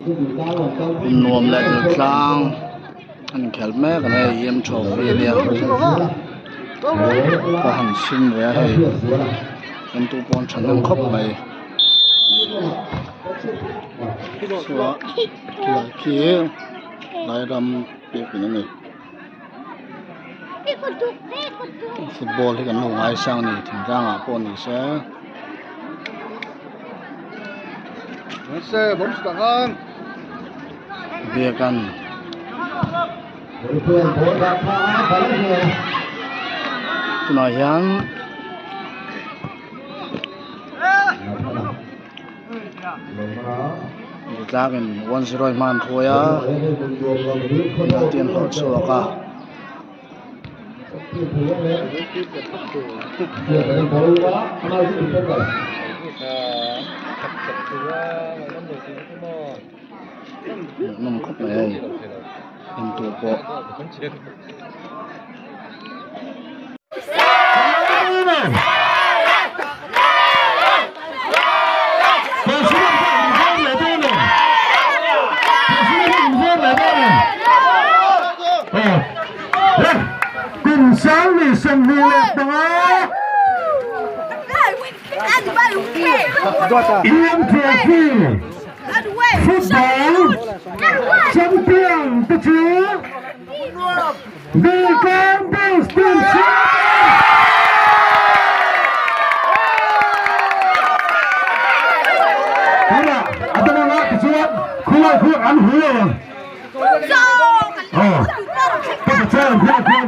Nuam leh Diltlang an inkhel mek a ni hei EM trophy a nia ka han chhin ve a hei entu pawh an thahnem khawp mai chuan khilai khi Lairam biakin a ni. Football hi kan lo ngaisang a ni thingtlang ah pawh ni se. Biakan tunah hian Tlangin 1-0 in hma an hruai a penalty an hlawh chhuak a. Hmuhnawm khawp mai hei entu pawh. Kum 25 EM Trophy Football Champion te chu Diltlang Bulls team Tunah a dangah te chuan khulai khu an hui lo ang. Aw, ka chuan khulai khuan.